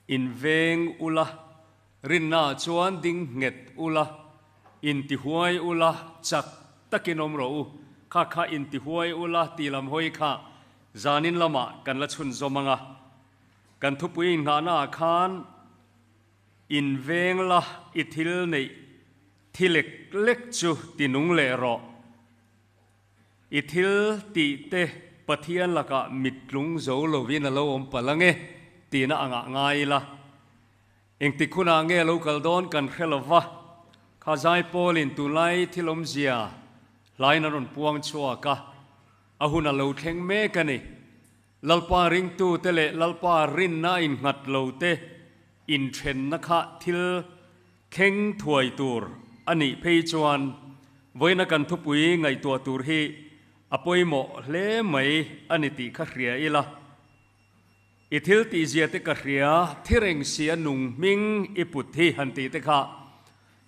Inveng ula, rinnaah chuan ding nghet ula, intihuai ula, chak takin awm rawh u. Kha kha intihuai ula tih lam hawi kha zanin lamah kan la chhunzawm ang a. Kan thupui inngahnaah khan inveng la i thil neih thi lek lek chu tinung leh rawh. I thil tih te Pathian lakah mittlung zo lovin a lo awm palh ange tihna angah ngai ila. Engtik hunah nge lo kal dawn kan hre lo va, kha Zaipawlin tunlai thil awmzia hlain a rawn puang chhuak a, a hun a lo thleng mek a ni. Lalpa ringtute leh Lalpa rinna a innghat lo te inthenna kha thil Thleng thuai tur a nih phei chuan vawiina kan thupui ngaihtuah tur hi a pawimawh hle mai a ni tih kha hria ila. I thil tihzia te ka hria, thi reng si a nung hming i put hi han tih te kha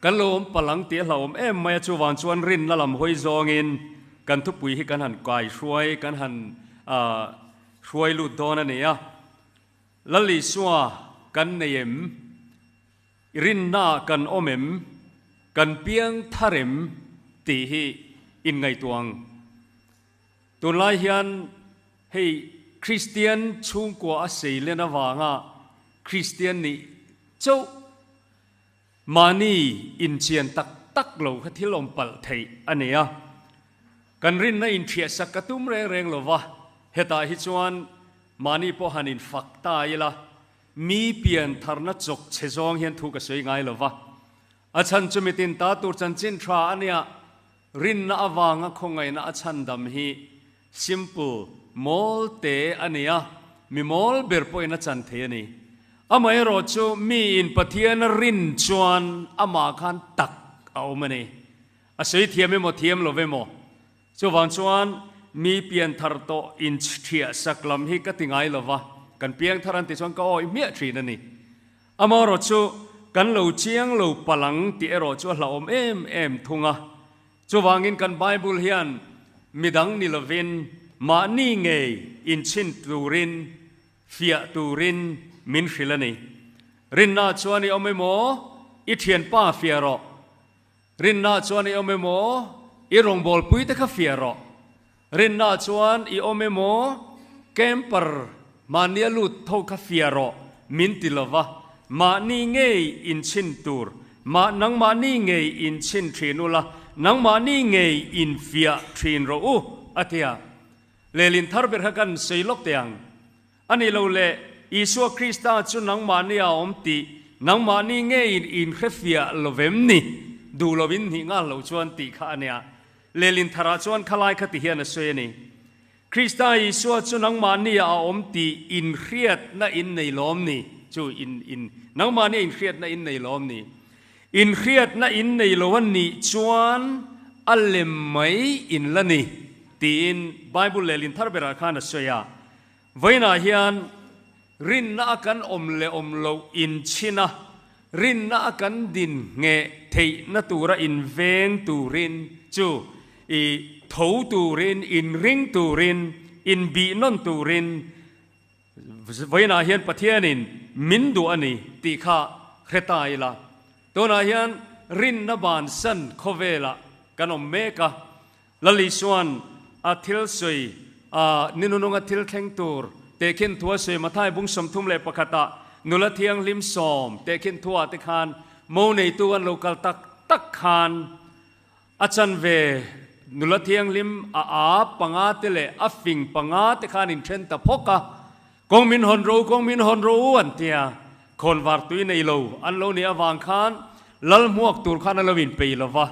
kan lo awm palh ang tih a hlauhawm em mai a, chuvang chuan rinna lam hawi zawngin kan thupui hi kan han kai hruai, kan han hruai lut dawn a ni a. Lal Isua kan nei em? I rinnaah kan awm em? Kan piang thar em? tih hi inngaihtuah ang. Tunlai hian hei Kristian chhungkua a seilen avanga Kristian nih chauh mahni inchian tak tak lo kha thil awm palh theih a ni a. Kan rinna inṭhiahsak ka tum reng reng lo va, hetah hi chuan mahni pawh han infak ta ila, Mi pian tharna chawk che zawng hian thu ka sawi ngai lo va, a chhan chu mitin ta tur chanchin tha a nia, rinna avanga khawngaihna a chhandam hi simple, mawl te a nia, mi mawl ber pawhin a chan thei a ni. Amaherawh chu mi in Pathian a rin chuan amah khan tak a awm a ni. A sawi thiam emaw thiam lo emaw Chuvang chuan mi pian thar tawh inchhiah sak lam hi ka ti ngai lo va, kan piang thar an ti chuan ka awih hmiah thin a ni. Amaherawh chu kan lo chiang lo palh ang tih erawh chu a hlauhawm em em thung a. Chuvangin kan Bible hian midang ni lovin mahni ngei inchhin turin, fiah turin min hrilh a ni. Rinna chuan i awm emaw, i thianpa fiah rawh. Rinna chuan i awm emaw, i rawngbawlpui te kha fiah rawh. Rinna chuan i awm emaw, camper mahnia lut tho kha fiah rawh min ti lova, mahni ngei inchhin tur, mah nangmahni ngei inchhin thin ula, nangmahni ngei infiah thin rawh u, a ti a. Lehlin thar ber kha kan sawi lawk teh ang. A ni lo le, Isua Krista chu nangmahni a awm tih nangmahni ngeiin in hrefiah lo vem ni? Duh lovin hnih nghal lo chuan tih kha a nia. Lehlin tharah chuan khalai kha ti hian a sawi a ni. Krista Isua chu nangmahni a awm tih in hriatna in nei lawm ni? Chu in in nangmahni a inhriatna in nei lawm ni? In hriatna in nei lo a nih chuan a lem mai in la ni tiin Bible lehlin thar berah khan a sawi a. Vawiinah hian rinna a kan awm leh awm loh inchhin a, rinna a kan din ngheh theihna tura inveng turin chu i tho turin, inring turin, inbihnawn turin vawiinah hian Pathianin min duh a ni tih kha hre ta ila. Tunah hian rinna bansan khawvelah kan awm mek a. Lal Isua'n a thil sawi a ninununga thil thleng tur tehkhin thu a sawi Mathai bung 31 ah nula thianghlim sawm tehkhin thu ah te khan mo neitu an lo kal tak tak khan a chanve nula thianghlim a aa panga te leh a fing panga te khan in then ta phawk a, kawng min hawn ro kawng min hawn ro u an tia khawnvar tui nei lo an lo nih avang khan lal hmuak tur khan a lo inpei lo va.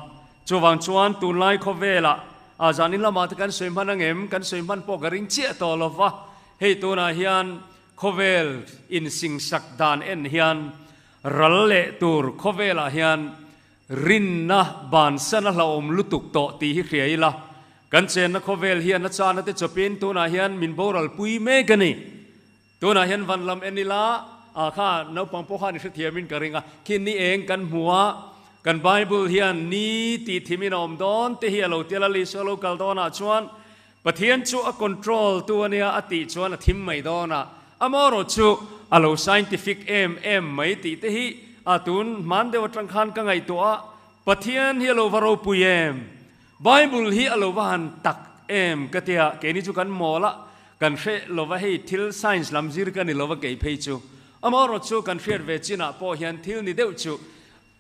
Chuvang chuan tunlai khawvelah a zanin lamah te kan sawi hman angem, kan sawi hman pawh ka ring chiah tawh lo va, hei tunah hian khawvel insingsak dan en hian ral leh tur khawvelah hian rinna bansan a hlauhawm lutuk tawh tih hi hria ila, kan chenna khawvel hian a chana te chawpin tunah hian min boral pui mek a ni. Tunah hian van lam en ila, ah kha naupang pawh khan i hrethiamin ka ring a, khi ni eng kan hmu a, kan Bible hian ni tih thimin a awm dawn te hi a lo tia la, Isua lo kal dawnah chuan Pathian chu a control tu a nia a tih chuan a thim mai dawn a, amaherawh chu a lo scientific em em mai tih te hi a tun hman deuh atang khan ka ngaihtuah a, Pathian hi a lo va ropui em? Bible hi a lo va han tak em ka tia, keini chu kan mawl a, kan hre lova hei thil science lam zir ka ni lova kei phei chu. Amaherawh chu kan hriat ve chinah pawh hian thil ni deuh chu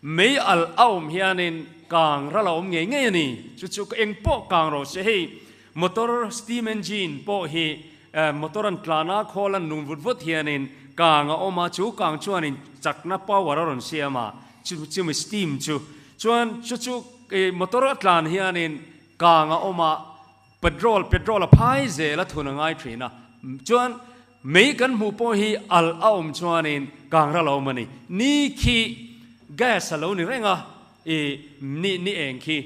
mei al a awm hianin kang ral a awm ngei ngei a ni. Chu chu eng pawh kang rawh se hei motor steam engine pawh hi motor an tlan a, khawl an nung vut vut hianin kang a awm a, chu kang chuanin chakna power a rawn siam a, chu chumi steam chu chuan chu chu motor a tlan hianin kang a awm a, petrol petrol a phai zel a thun a ngai thin a, chuan mei kan hmuh pawh hi al a awm chuanin kang ral a awm a ni. Ni khi gas a lo ni reng a, i ni ni eng khi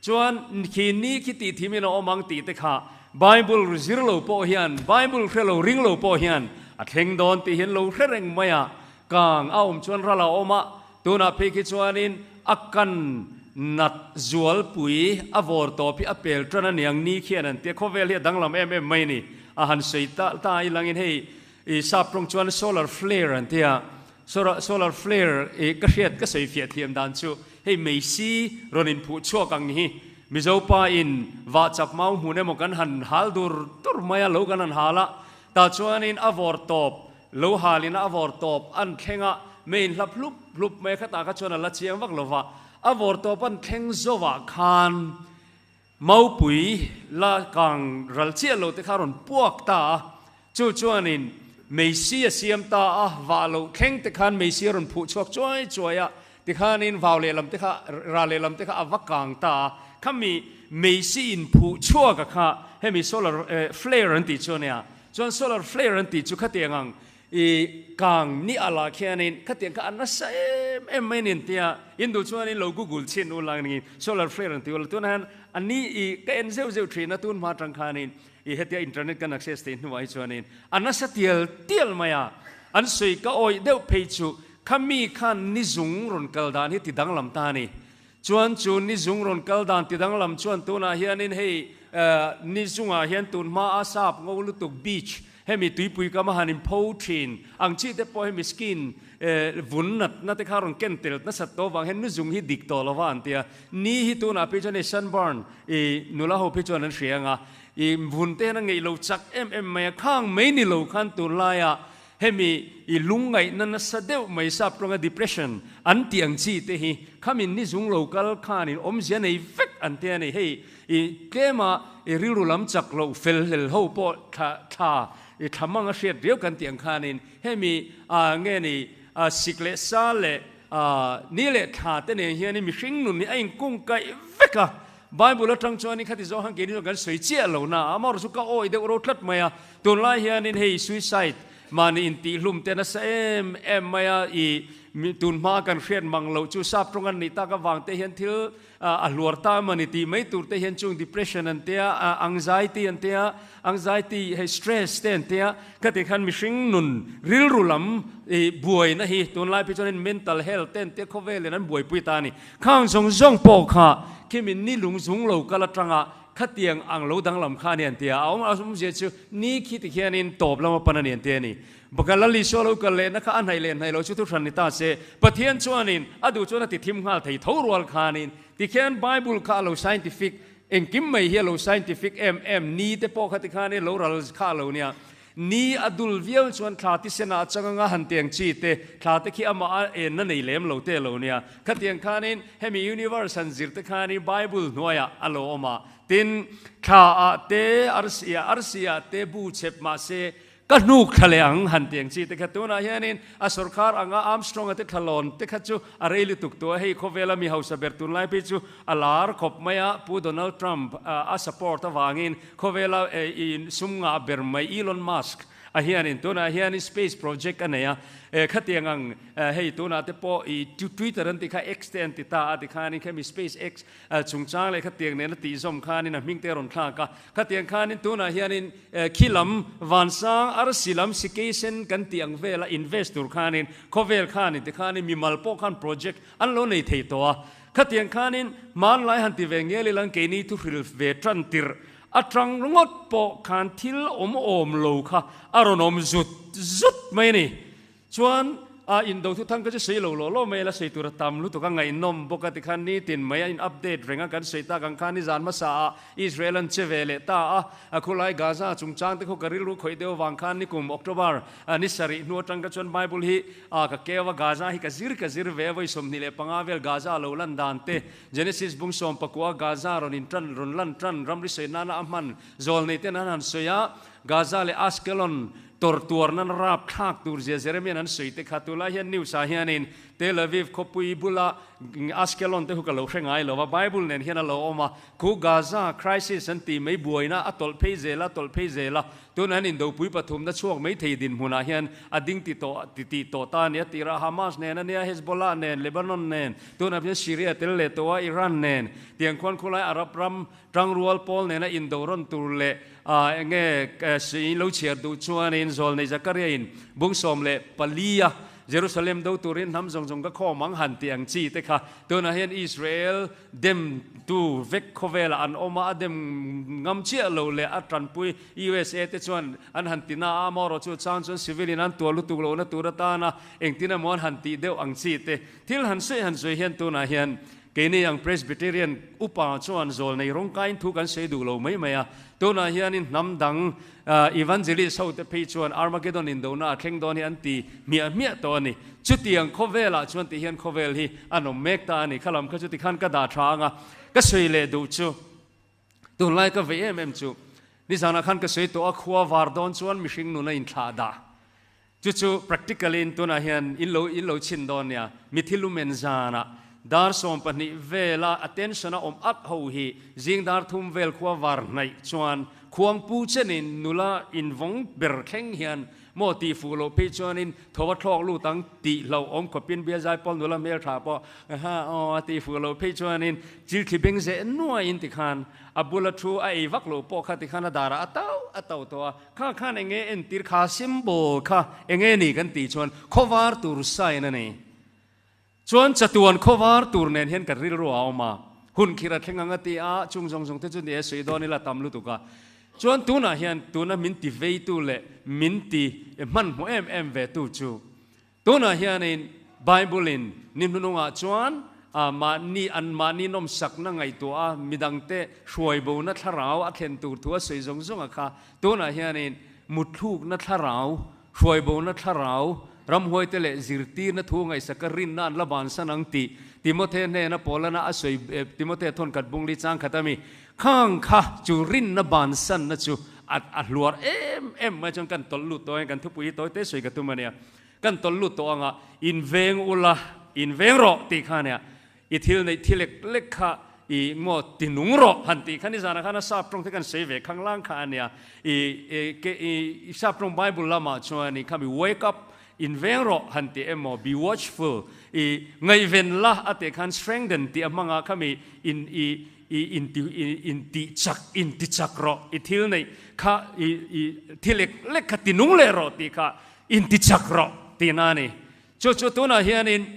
Chuan khi ni khi tih thim in a awm ang tih te kha Bible zir lo pawh hian, Bible hre lo ring lo pawh hian a thleng dawn tih hian lo hre reng mai a, kang a awm chuan ral a awm a, tunah phei khi chuanin a kan nat zualpui a vawr tawp hi a pel tan a niang ni khian an tia, khawvel hi a danglam em em mai ni a han sawi ta ta ilangin hei i sap tawng chuan solar flare an tia, solar flare i ka hriat ka sawi fiah thiam dan chu Hei Meisi rawn inphuh chhuak ang hi Mizo pa in vah chak mau hmun emaw kan han hal dur dur mai a, lo kan han hal a, tah chuanin a vawr tawp, lo halin a vawr tawp an thleng a, mei in hlap hlup hlup mai a, khatah kha chuan a la chiang vak lo va, a vawr tawp an thleng zovah khan Maupui la kang ral chiah lo te kha rawn puak ta a, chu chuanin Meisi a siam ta a, vah loh thleng te khan Meisi a rawn phuh chhuak chuai chuai a, tikhanin vau lehlam te kha, ral lehlam te kha a va kang ta a, khami Meisi in phuh chhuak a kha hemi solar flare an tih chu a nia, chuan solar flare an tih chu khatiang ang I kang ni a lah khianin khatiang kha a nasa em em mai nin tia in duh chuanin lo google chhin u lang ringin solar flare an ti ula tunah hian a ni i ka en zeuh zeuh thin a tun hma atang khanin i hetia internet kan access theih hnuah hi chuanin a nasa tial tial mai a an sawi ka awih deuh phei chu khami khan ni zung rawn kal dan hi ti danglam ta a ni chuan chu ni zung rawn kal dan ti danglam chuan tunah hianin hei ni zungah hian tun hma a sap ngo lutuk beach Hemi tuipui kam a han inpho thin ang chi te pawh hemi skin vun natna te kha rawn ken tel nasat tawh vang hian nuzung hi dik tawh lova an ti a. Ni hi tunah phei chuan hei sunburn i nula ho phei chuan an hria ang a, i vun te hian a ngeih lo chak em em mai a, khang mai ni lo khan tunlaia hemi i lungngaihna nasa deuh mai sap tawnga depression an tih ang chi te hi khamin nizung lo kal khanin awmzia nei vek an ti a ni. Hei I tlema i rilru lam chak loh fel hlel ho pawh thla thla i thla mang a hriat riau kan tih ang khanin hemi ah nge ni ah sik leh sa leh ah ni leh thla te nen hianin mihring nun hi a inkung kaih vek a. Bible atang chuanin khati zawng han keini chuan kan sawi chiah lo na a, amaherawhchu chu ka awi deuh ro tlat mai a. Tunlai hianin hei suicide mahni intihhlum te nasa em em mai a, i tun hma kan hriat mang loh chu sap tawng an nih tak avang te hian thil A hluar ta emaw ni tih mai tur te hian chung depression an tia, anxiety an tia, anxiety hei stress te an tia, khati khan mihring nun rilru lam i buaina hi tunlai phei chuan mental health te an tia khawvelin an buaipui ta a ni. Khang zawng zawng pawh kha khimin ni lung zung lo kal atanga khatiang ang lo danglam kha a ni an tia, a awm awmzia chu ni khi ti khianin tawp lama pan a ni an tia a ni. Baka Lal Isua lo kal lehna kha a hnaih leh hnaih lo chu thuhran ni ta se, Pathian chuanin a duh chuan a ti thim nghal thei tho rual khanin tikhian Bible kha a lo scientific, engkim mai hi a lo scientific em em, ni te pawh kha tikhanin lo ral kha a lo nia. Ni a dul viau chuan thla tisenah a chang anga han tiang chi te, thla te khi amah a enna nei lem lo te a lo nia. Khatiang khanin hemi universe han zir te khanin Bible hnuaiah a lo awm a, tin thla ah te arsi ah arsi ah te bu chep mahse Ka hnuk thla leh ang han tih ang chi te kha tunah hianin a sawrkar anga Armstrong-a te thlalawn te kha chu a rei lutuk tawh a, hei khawvela mi hausa ber tunlai phei chu a lar khawp mai a, Pu Donald Trump a support avangin khawvela sum ngah ber mai Elon Musk a hianin tunah hianin space project a nei a, khatiang ang hei tunah te pawh i Twitter an tih kha X te an ti ta a tikhanin khemi Space X Chungchang leh khatiang nena tih zawm khanin a hming te a rawn thlak a. Khatiang khanin tunah hianin khi lam vansang arsi lam sikei sen kan tih ang vela invest tur khanin khawvel khanin tikhanin mimal pawh khan project an lo nei thei tawh a. Khatiang khanin hmanlai han ti ve ngel ilang keini thuhril ve tan tirh atang ringawt pawh khan thil awm awm lo kha a rawn awm zut zut mai a ni. Chuan a indo thu thang ka chu sawi lo law law mai la sawi tur a tam lutuk a ngaihnawm bawk a tikhan nitin mai a in update reng a kan sawi tak ang khan nizan hmasa ah Israel an che ve leh ta a, a khulai Gaza chungchang te khaw ka rilru khawih deuh avang khan nikum October ni sarih hnu atang ka chuan Bible hi ka keu a Gaza hi ka zir ka zir ve a vawi 25 vel Gaza lo lan dan te Genesis bung 19 Gaza rawn in tan rawn lan tan ramri sawi nana a hman zawl nei ten an han sawi a Gaza leh Ashkelon Tawrh tuar nan rap thlak tur zia Jeremian an sawi te kha tulai hian news ah hianin Tel Aviv khawpui bula Ashkelon te hu ka lo hre ngai lo va, Bible nen hian a lo awm a, khu Gaza crisis an tih mai buaina a tawlh phei zel a, tawlh phei zel a, tunah hian indopui pathumna chhuak mai thei dinhmun ah hian a ding ti tawh ti tih tawh ta a ni a tirah Hamas nen a nia, Hezbollah nen, Lebanon nen, tunah hian Syria tel leh tawh a, Iran nen, tiang khuan khulai Arab ram Tangrual pawl nena indo rawn tur leh enge in lo chhiar duh chuanin Zawlnei Zakaria-in bung 14 a Jerusalem do turin hnam zawng zawng ka khawm ang han tih ang chi te kha tunah hian Israel dem tu vek khawvelah an awm a, a dem ngam chiah lo leh a tanpui USA te chuan an han ti na a, amaherawh chu chang chuan civil in an tuah lutuk lohna tur atana engtin emaw an han tih deuh ang chi te thil han sawi han sawi hian tunah hian Keini ang Presbyterian upa chuan zawlnei rawngkaiin thu kan sawi duh lo mai mai a, tunah hianin hnam dang evangelist hote phei chuan Armageddon indona a thleng dawn hi an ti hmiah hmiah tawh a ni. Chutiang khawvelah chuan ti hian khawvel hi an awm mek ta a ni. Khalam kha chu tikhan ka dah tha ang a, ka sawi leh duh chu tunlai ka vei em em chu nizanah khan ka sawi tawh a, khua var dawn chuan mihring nun a inthlah dah. Chu chu practically in tunah hian in lo in lo chhin dawn nia, mithi lumen zanah dar 12 vela attention a awm at ho hi zing dar thum vel khua var hnaih chuan khuangpu chenin nula invawng ber thleng hian maw tih fuh loh phei chuanin tho a thlawk lut ang tih hlauh awm khawpin bia zaipawl nula hmeltha pawh ha aw a tih fuh loh phei chuanin chilthli beng zeh nuaiin tikhan a bula thu a ei vak loh pawh kha tikhan a darah a tauh a tauh tawh a. Kha khan enge entir kha symbol kha enge ni kan tih chuan khawvar tur sign a ni. Chuan chatuan khawvar tur nen hian kan rilru a awm a, hun khir a thleng ang a ti a, chung zawng zawng te chu ni e sawi dawn ila tam lutuk a. Chuan tunah hian tuna min ti veitu leh min ti hmanhmawh em em ve tu chu Tunah hianin Bible-in ni hnunungah chuan mahni an mahni nawmsakna ngaihtuah a, midangte hruaibona thlarau a thlen tur thu a sawi zawng zawng a kha. Tunah hianin mutthlukna thlarau, hruaibona thlarau, ramhuaite leh zirtirna thu ngaihsaka rinna an la bansan ang tih Timothea hnena Paulana a sawi Timothea thawnkhat bungli chang khat ami khang kha chu rinna bansanna chu a hluar em em mai chuan kan tawlh lut tawh a, kan thupui hi tawi te sawi ka tum a nia. Kan tawlh lut tawh anga inveng ula, inveng rawh tih kha nia, i thil neih thi lek lek kha i ngaw ti nung rawh han tih kha nizanah khan a sap tawng te kan sawi ve khang lang kha a nia. I ke i sap tawng Bible lamah chuan i khami wake up, inveng rawh han tih emaw be watchful, i ngaihven la a tih khan strengthen tih a hmanga khami in i i inti inti chak inti chak rawh i thil neih kha i i thi lek lek kha ti nung leh rawh tih kha Inti chak rawh tihna a ni. Chu chu tunah hianin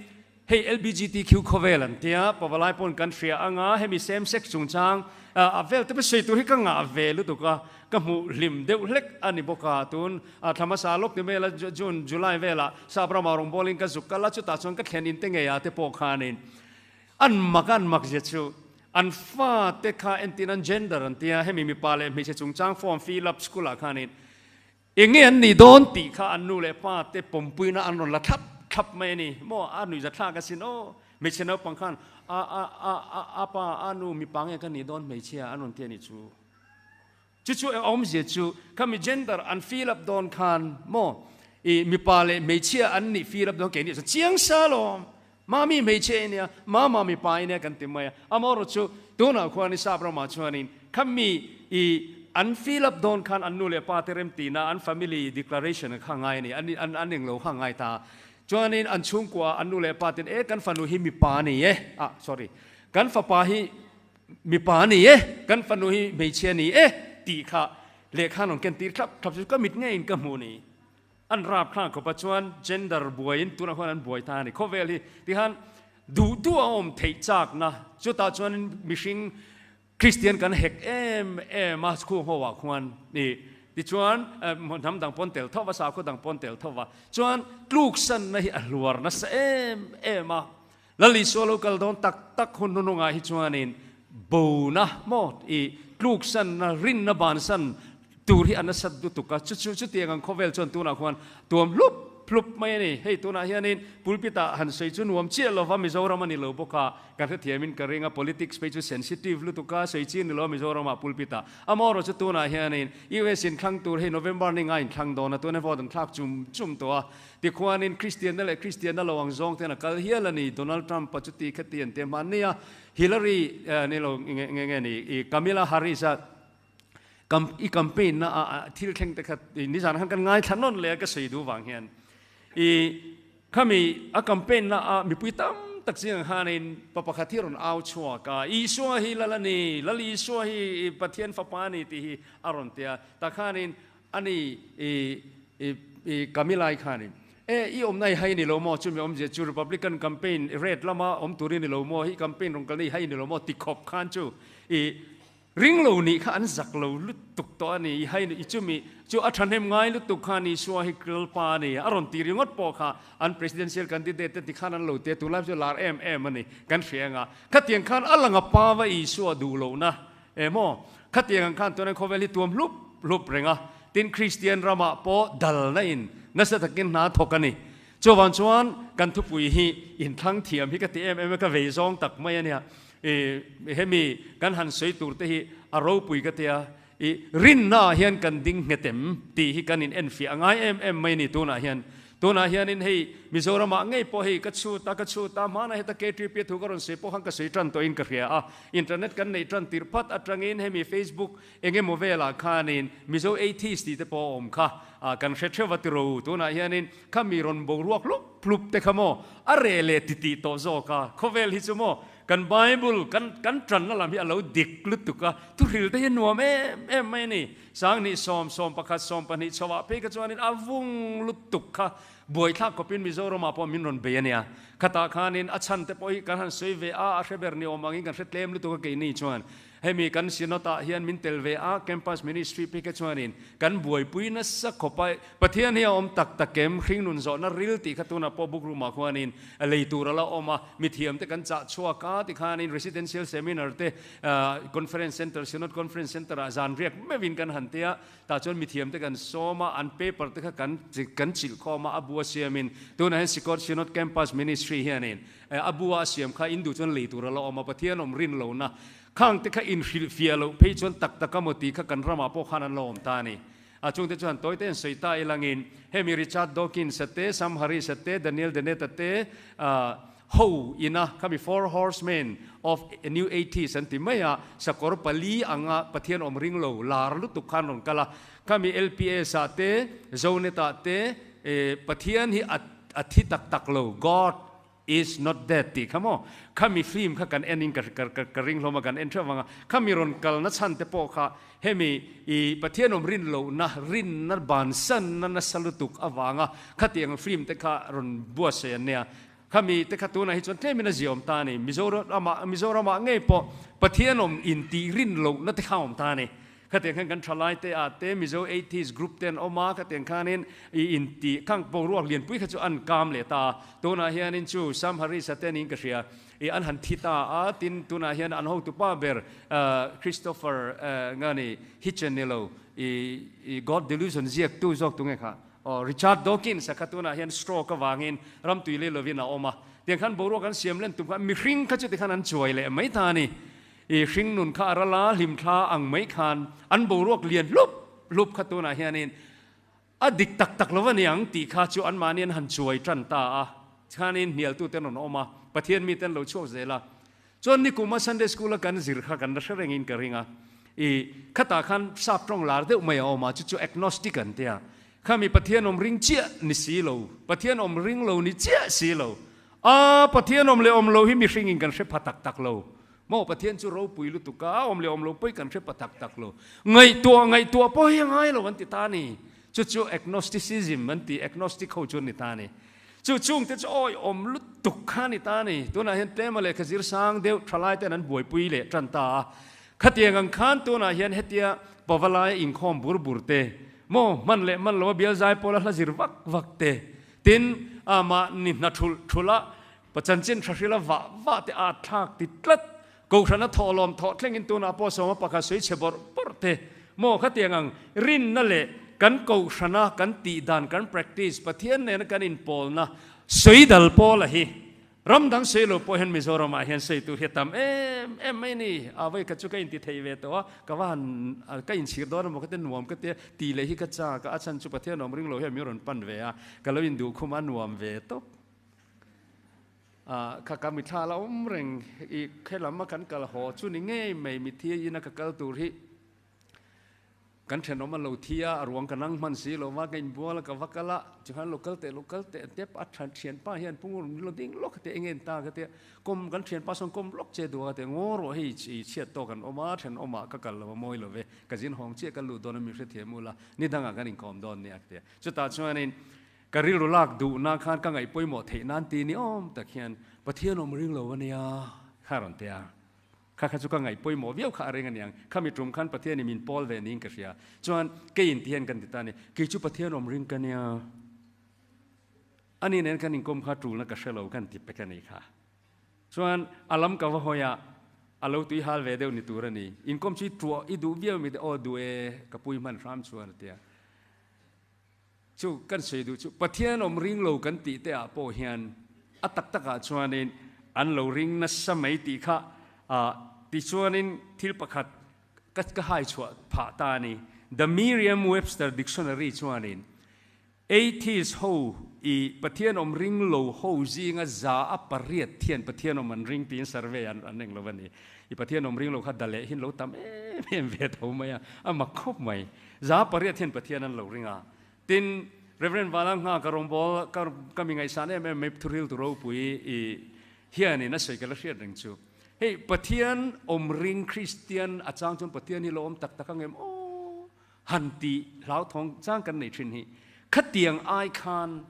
hei LBGTQ khawvel an tia, pavalai pawn kan hria anga hemi same sex chungchang a vel te sawi tur hi ka ngah ve lutuk a, ka hmuh hlim deuh hlek a ni bawk a. Tun thla hmasa lawk ti mela June, July velah Sap ramah rawngbawlin ka zuk kal a, chutah chuan ka thlen inte ngeiah te pawh khanin an mak a, an mak zia chu an fate kha entin an gender an tia, hemi mipa leh hmeichhe chungchang form fill up school ah khanin Enge an nih dawn tih kha an nu leh pa te pawmpuina an rawn la thlap thlap mai a ni. Maw a nuihza thlak asin aw, hmeichhe naupang khan a a a a a pa a nu mipa nge ka nih dawn hmeichhia an rawn ti a nih chu. Chu chu a awmzia chu khami gender an fill up dawn khan maw i mipa leh hmeichhia an nih fill up dawn kei nih chuan chiang sa lawm. Mami hmeichhia i nia, mama mipa i nia kan ti mai a. Amaherawh chu tunah khuan i sap ramah chuanin khami i an fill up dawn khan an nu leh pa te remtihna an family declaration kha ngai a ni, an an an englo kha ngai ta. Chuanin an chhungkua an nu leh pa ten e kan fanu hi mipa a ni e, ah sorry, kan fapa hi mipa a ni e, kan fanu hi hmeichhia a ni e tih kha lehkha an rawn ken tir thlap thlap chu ka mit ngeiin ka hmuh a ni. An rap thlang khawp a chuan gender buaiin tunah khuan an buai ta a ni. Khawvel hi tikhan duh duh a awm theih chakna chutah chuan mihring Kristian kan hek em em a chhung ho ah khuan i Tichuan, hnam dang pawn tel tho va, sakhaw dang pawn tel tho va. Chuan tluksanna hi a hluar nasa em em a. Lal Isua lo kal dawn tak tak hun hnunungah hi chuanin bona maw i tluksanna, rinna bansan tur hi a nasat lutuk a. Chu chu chutiang ang khawvel chuan tunah khuan tuam hlup hlup mai a ni. Hei tunah hianin pulpit ah han sawi chu nuam chiah lova Mizoram a ni lo bawk a, kan hrethiamin ka ring a, politics phei chu sensitive lutuk a, sawi chi ni lo a Mizoram ah pulpit ah. Amaherawh chu tunah hianin US inthlang tur hei November ni nga inthlang dawn a, tuna vote an thlak chum chum tawh a. Tikhuanin Kristianna leh Kristianna lo ang zawng ten a kal hial a ni, Donald Trump-a chuti khati an ti a hman nia, Hillary ni lo nge nge ni i Kamala Harris-a i campaign na a thil thleng te kha nizan khan kan ngaithla nawn leh a ka sawi duh vang hian i khami a campaign na a mipui tam tak chiang khanin pa pakhat hi rawn au chhuak a, Isua hi Lal a ni, Lal Isua hi Pathian fapa a ni tih hi a rawn ti a, takhanin Ani i i i Kamilai khanin e i awmna i hai ni lo maw? Chumi awmzia chu Republican campaign red lama awm turin ni lo maw? Hi campaign rawn kalna i hai ni lo maw? Ti khawp khan chu i ring lo nih kha an zak lo lutuk tawh a ni. I hai i chumi chu a thahnem ngai lutuk khan Isua hi Lalpa a ni a rawn ti ringawt pawh kha an presidential candidate te tikhan an lo ti a, tunlai chu lar em em a ni kan hria anga khatiang khan a lang a pa va Isua duh lohna Emaw, khatiang ang khan tuna khawvel hi tuam hlup hlup reng a, tin Kristian ramah pawh dalna in nasa takin hna thawk a ni. Chuvang chuan kan thupui hi inthlang thiam hi ka ti em em a, ka vei zawng tak mai a nia. I hemi kan han sawi tur te hi a ropui ka tia, i rinna ah hian kan ding nghet em tih hi kan in enfiah a ngai em em mai a ni tunah hian. Tunah hianin hei Mizoramah ngei pawh hei ka chhut a, ka chhut a, hmanah heta KTP thu ka rawn sawi pawh khan ka sawi tan tawhin ka hria a. Internet kan neih tan tirh phat atangin hemi Facebook eng emaw velah khanin Mizo Atheist tih te pawh a awm kha kan hre theuh a tiro. Tunah hianin khami rawn boruak hlup hlup te kha maw a reh leh titih tawh zawk a. Khawvel hi chu maw kan Bible kan kan tanna lam hi a lo dik lutuk a, thuhril te hi nuam em em mai a ni. Sanghnih sawm, 11, 12 chhoah phei kha chuanin a vung lutuk kha buaithlak khawpin Mizoramah pawh min rawn bei a nia. Khatah khanin a chhan te pawh hi kan han sawi ve a, a hre ber ni awm angin kan hre tlem lutuk a keini chuan. Hemi kan Synod ah hian min tel ve a, Campus Ministry phei kha chuanin kan buaipui nasa khawp a, Pathian hi a awm tak tak em, hringnun zawhna ril tih kha tunah pawh book room ah khuanin lei tur a la awm a, mithiam te kan chah chhuak a tikhanin Residential Seminar te Conference Centre, Synod Conference Centre ah zan riak meuhin kan han tia, tah chuan mithiam te kan sawm a, an paper te kha kan kan chilh khawm a, a bu a siamin tunah hian Sikawt Synod Campus Ministry hianin a bu a siam kha in duh chuan lei tur a la awm a, Pathian awm rin lohna khang te kha inhrilhfiah loh phei chuan tak tak a maw tih kha kan ramah pawh khan an la awm ta a ni. A chungte chuan tawi te an sawi ta ilangin hemi Richard Dawkins a te, Sam Harris a te, Daniel Dennett a te ho ina khami Four Horsemen of New Atheist an ti mai a, sakawr pali anga Pathian awm ring lo lar lutuk khan rawn kal a, khami LPS ah te, Zonet ah te Pathian hi a thi tak tak lo, God Is not dead tih kha maw? Khami film kha kan en in ka ka ring hlawm a, kan en theuh vang a, khami rawn kalna chhan te pawh kha hemi i Pathian awm rin lohna, rinna bansanna nasa lutuk avanga khatiang film te kha rawn buatsaih an nia. Khami te kha tunah hi chuan tlemin a ziaawm ta a ni. Mizoramah Mizoramah ngei pawh Pathian awm intih rin lohna te kha a awm ta a ni. Khatiang khan kan thalai te ah te Mizo Atheist group te an awm a, khatiang khanin i inti khang boruak lianpui kha chu an kam leh ta a. Tunah hianin chu Sam Harris a te niin ka hria i an han thi ta a, tin tunah hian an hotupa ber Christopher nga ni Hitchen ni lo i God Delusion ziaktu zawk tunge kha aw Richard Dawkins a kha tunah hian stroke avangin ramtui lei lovin a awm a. Tiang khan boruak an siam len tum khan mihring kha chu tikhan an chuai leh mai ta a ni. I hringnun kha a ral a, hlimthla ang mai khan an boruak lian hlup hlup kha tunah hianin a dik tak tak lo a ni ang tih kha chu anmahni an han chuai tan ta a, khanin hnialtute an rawn awm a, Pathian mite an lo chhuak zel a. Chuan nikuma Sunday School a kan zir kha kan la hre rengin ka ring a, i khatah khan sap tawng lar deuh mai a awm a, chu chu agnostic an tia, khami Pathian awm ring chiah ni si lo, Pathian awm ring lo ni chiah si lo, a Pathian awm leh awm lo hi mihringin kan hre pha tak tak lo. Maw Pathian chu ropui lutuk a, awm leh awm lo pawh kan hre pa tak tak lo. Ngaihtuah ngaihtuah pawh hi a ngai lo an ti ta a ni. Chu chu agnosticism an ti, agnostic ho chu an ni ta a ni. Chu chungte chu awi awm lutuk kha a ni ta a ni. Tunah hian tlema lehkha zir sang deuh thalai ten an buaipui leh tan ta a. Khatiang ang khan tunah hian hetia Pavalai inkhawm bur bur te. Maw hman leh hman lo a bial zai pawla hla zir vak vak te, tin amah ni hna thulh thulh a pachanchin tha hrila vah vah te a thlak ti tlat. Kohhrana thawhlawm thawh thlengin tunah pawh sawma pakhat sawi chhe bawrh bawrh te maw khatiang ang rinna leh kan kohhrana kan tih dan kan practice Pathian nena kan inpawlna sawi dal pawla hi ram dang sawi lo pawh hian Mizoramah hian sawi tur hi a tam em em mai ni. A vawi khat chu ka inti thei ve tawh a, ka va han ka inchhir dawn emaw ka ti nuam ka tia tih leh hi ka chak a, a chhan chu Pathian awm ring lo hian min rawn pan ve a, ka lo induh khum a nuam ve tawp. Ah, kha ka mithla la awm reng i khelam a kan kal haw chu ni ngei mai mithi ina ka kal tur hi kan thenawm a lo thi a, a ruang ka nang hman si lo va, ka inbual a ka va kal a, chuan lo kal teh lo kal teh tep a tha thianpa hian pung lo ding lawk te eng en ta ka tia kawm kan thianpa sawn kawm lawk che duh a ka tia ngaw rawh hei i chhiat tawk an awm a thenawmah ka kal lo a mawi lo ve ka zin hawng chiah ka lut dawn a mi hrethiam ula ni dangah kan inkawm dawn nia ka tia chutah chuanin Ka rilru lak duhna khan ka ngaih pawimawh theih nan ti ni awm tak hian Pathian awm ring lo a nia kha rawn ti a. Kha kha chu ka ngaih pawimawh viau kha a ring a niang. Khami tum khan Pathian in min pawl ve niin ka hria. Chuan keiin ti hian kan ti ta a ni, kei chu Pathian awm ring ka nia. Ani nen kan inkawm kha tulna ka hre lo kan ti pek a nih kha. Chuan a lam ka va hawi a, a lo tui hal ve deuh ni tur a ni. Inkawm chu i tuah i duh viau mi te aw duh e ka pui hman hram chuan a ti a. Chu kan sawi duh chu Pathian awm ring lo kan tih te ah pawh hian a tak tak ah chuanin an lo ring nasa mai tih kha ah tichuanin thil pakhat ka ka hai chhuah phah ta a ni. The Merriam-Webster Dictionary chuanin Atheist ho i Pathian awm ring lo ho zinga za a pariat thian Pathian awm an ring tiin survey an an eng lo a ni. I Pathian awm ring lo kha da leh hin lo tam em em ve tho mai a, a mak khawp mai. Za pariat hian Pathian an lo ring a. Tin, Rev. Vanlalngha ka rawngbâwl ka ka mi ngaihsan em em mai thuril tu ropui i hianin a sawi ka la hriat reng chu. Hei Pathian awm ring Kristian a chang chuan Pathian hi lo awm tak tak ang em aw han tih hlauthawng chang kan nei thin hi. Khatiang ai khan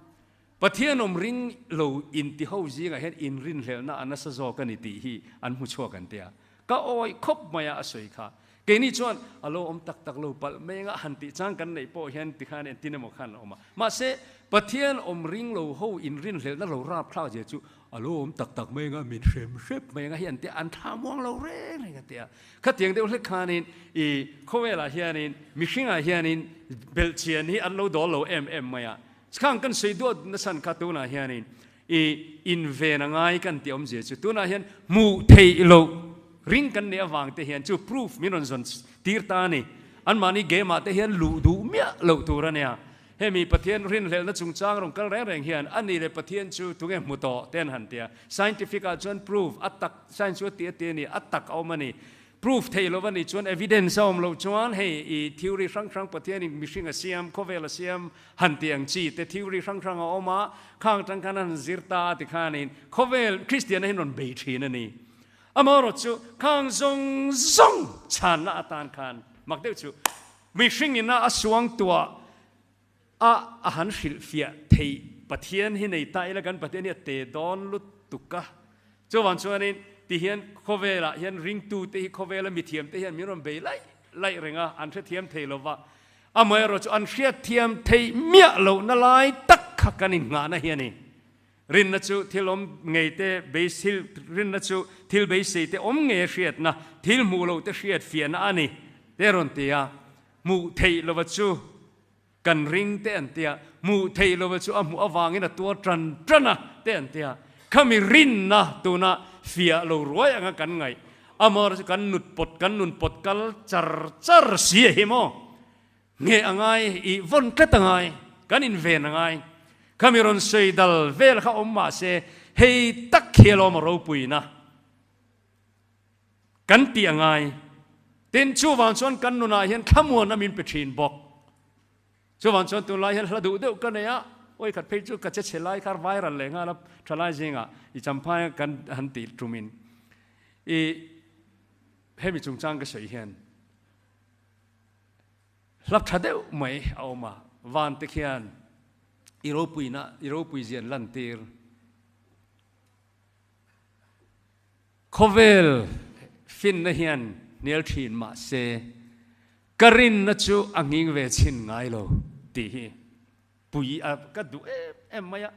Pathian awm ring lo inti ho zingah hian inrinhlelhna a nasa zawk a ni tih hi an hmu chhuak an tia. Ka awi khawp mai a a sawi kha. Keini chuan a lo awm tak tak lo palh mai anga han tih chang kan neih pawh hian tikhan entin emaw khan a awm a. Mahse, Pathian awm ring lo ho inrinhlelhna lo rapthlak zia chu a lo awm tak tak mai anga min hrem hrep mai anga hi an tia, an thla muang lo reng reng a tia. Khatiang deuh hlek khanin i khawvelah hianin mihringah hianin belhchian hi an lo dawl lo em em mai a. Khang kan sawi duat nasan kha tunah hianin i inven a ngai kan tih awmzia chu tunah hian hmuh theih loh ring kan nih avang te hian chu proof min rawn zawn tir ta a ni. Anmahni game ah te hian luh duh miah loh tur a nia. Hemi Pathian rinhlelhna chungchang rawn kal reng reng hian a ni leh Pathian chu tunge hmu tawh te an han ti a. Scientific ah chuan proof a tak science chu a ti a ti a ni, a tak a awm a ni. Proof theih lo a nih chuan evidence a awm loh chuan hei i theory hrang hrang Pathianin mihring a siam, khawvel a siam han tih ang chi te theory hrang hrang a awm a, khang tang khan an zir ta a tikhanin khawvel Kristianna hi an rawn bei thin a ni. Amaherawh chu khang zawng zawng chhanna atan khan mak deuh chu mihring ina a suangtuah a a han hrilhfiah theih Pathian hi nei ta ila kan Pathian hi a te dawn lutuk a. Chuvang chuanin ti hian khawvelah hian ringtute hi khawvela mithiamte hian min rawn bei laih laih reng a, an hrethiam thei lo va. Amaherawh chu an hriatthiam theih miah lohna lai tak kha kan innghahna hi a ni. Rinna chu thil awm ngei te beisil, rinna chu thil beisei te awm ngei a hriatna, thil hmuh loh te hriatfiahna a ni, te rawn ti a. Hmuh theih lova chu kan ring te an tia, hmuh theih lova chu a hmuh avangin a tuar tan tan a te an tia. Khami rinna tuna fiah lo ruai anga kan ngaih, amawr chu kan nut pawt, kan nun pawt kal char char si a hi maw? Nge a ngai, i vawn tlat a ngai, kan inven a ngai. Khami rawn sawi dal vel kha awm mah se, hei tak hi alawm a ropuina. Kan tih a ngai. Tin, chuvang chuan kan nunah hian thlamuanna min pe thin bawk. Chuvang chuan tunlai hian hla duh deuh ka nei a, awi khat phei chu ka che chhe lai kha viral leh nghal a, thalai zingah i champhai kan han tih tumin i hemi chungchang ka sawi hian hla tha deuh mai a awm a, van te khian i ropuina i ropui zian lantir. Khawvel finna hian hnial thin mah se, Ka rinna chu a nghing ve chhin ngai lo tih hi pui a ka duh em em mai a,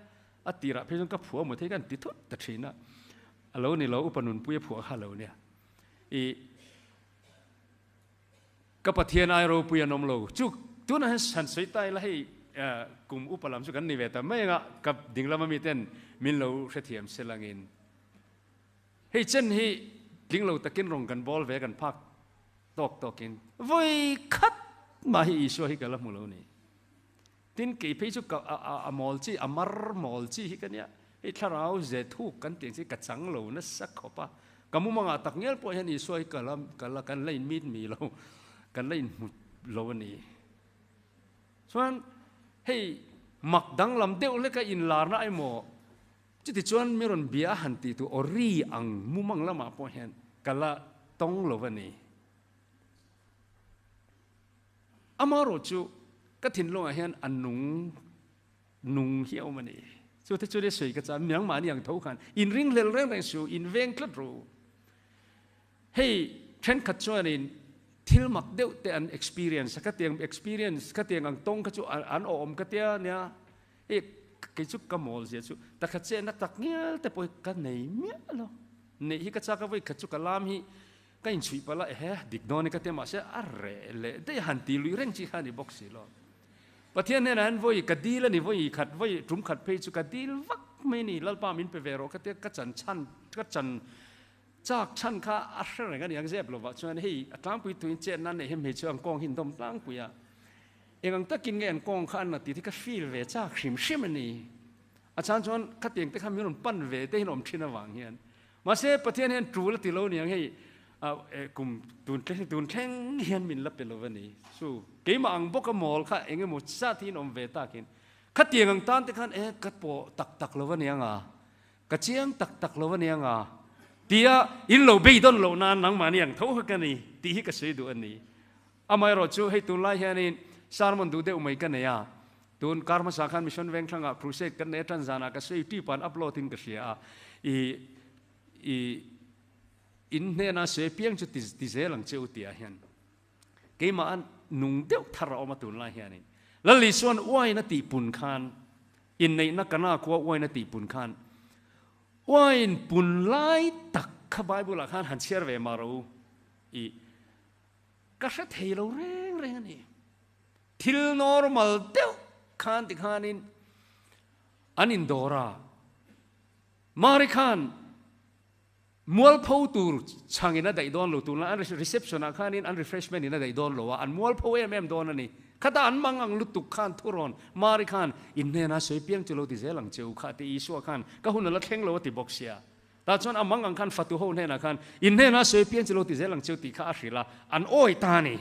a tirah phei chuan ka phuah maw thei ka han ti thut ta thin a, a lo ni lo upa nunpui a phuah kha a lo nia. I ka Pathian ai ropui an awm lo chu tunah hian han sawi ta ila hei kum upa lam chu kan ni ve ta mai anga ka dinglam ami ten min lo hrethiam se langin hei chen hi tling lo takin rawng kan bawl ve kan phak Tawk tawkin vawi khat mah hi Isua hi ka la hmu lo ni. Tin, kei phei chu ka a mawl chi, a mar mawl chi hi ka nia. Hei thlarau ze thuk kan tih ang chi ka chang lo nasa khawp a. Ka mumangah tak ngial pawh hian Isua hi ka la ka la kan la inmit mi lo, kan la inhmu lo a ni. Chuan hei mak danglam deuh hleka inlarna emaw Chutichuan mi rawn bia a han tih tu aw ri ang mumang lamah pawh hian ka la tawng lo a ni. Amaherawh chu ka thinlungah hian a nung nung hi a awm a ni. Chu te chu nia sawi ka chah, nangmahni ang tho khan inringhlel reng reng suh, inveng tlat ru. Hei thenkhat chuanin thil mak deuh te an experience a, khatiang experience, khatiang ang tawng kha chu an awm ka tia nia. Hei kei chu ka mawl zia chu takhat chenna tak ngial te pawh hi ka nei miah lo. Neih hi ka chak a, vawikhat chu ka lam hi ka inchhuih palh a, ehe dik dawn i ka ti a, mahse a reh leh daih a han ti lui reng chi kha a ni bawk si lo. Pathian hnenah hian vawi ka dil a ni, vawi khat, vawi tum khat phei chu ka dil vak mai a ni, Lalpa min pe ve rawh ka ti a, ka chan chhan, ka chan chak chhan kha a hre reng a ni ang zep lovah chuan hei a tlangpui tuin chetna a neih hi hmeichhe ang kawng hi an dawm tlangpui a. Eng ang takin nge an kawng kha an la tih hi ka feel ve chak hrim hrim a ni. A chhan chuan khatiang te kha min rawn pan ve te hian awm thin avang hian. Mahse Pathian hian tul a ti lo niang hei kum tun thleng tun thleng hian min la pe lo a ni. Chu keimah ang bawka mawl kha eng emaw zat hi an awm ve takin khatiang ang tan te khan e ka pawh tak tak lo a niang a, ka chiang tak tak lo a niang a tia in lo beidawn loh nan nangmahni ang tho kha ka ni tih hi ka sawi duh a ni. Amaherawh chu hei tunlai hianin sermon duh deuh mai ka nei a, tun kar hmasa khan Mission Vengthlangah crusade kan nei a tan zanah ka sawi tip an upload in ka hria a, i i in hnena sawi apiang chu ti ti zel ang che u tih ah hian keimah a nung deuh thar a awm a tunlai hianin Lal Isua'n uain a tih pun khan inneihna kana khua uain a tih pun khan uain pun lai tak kha Bible ah khan han chhiar ve mah rawh u i Ka hre thei lo reng reng a ni. Thil normal deuh khan ti khanin an indawr a, Mari khan mualpho tur chhangin a daih dawn lo, tunlai an reception ah khanin an refreshment in a daih dawn lo a, an mualpho em em dawn a ni. Khata an mang ang lutuk khan thurawn Mari khan in hnenah sawi piang chu lo ti zel ang che u kha ti Isua khan ka hun a la thleng lo a ti bawk sia. Tah chuan a mang ang khan fatu ho hnenah khan, In hnenah sawi pian chu lo ti zel ang cheu tih kha a hrilh a, an awi ta a ni.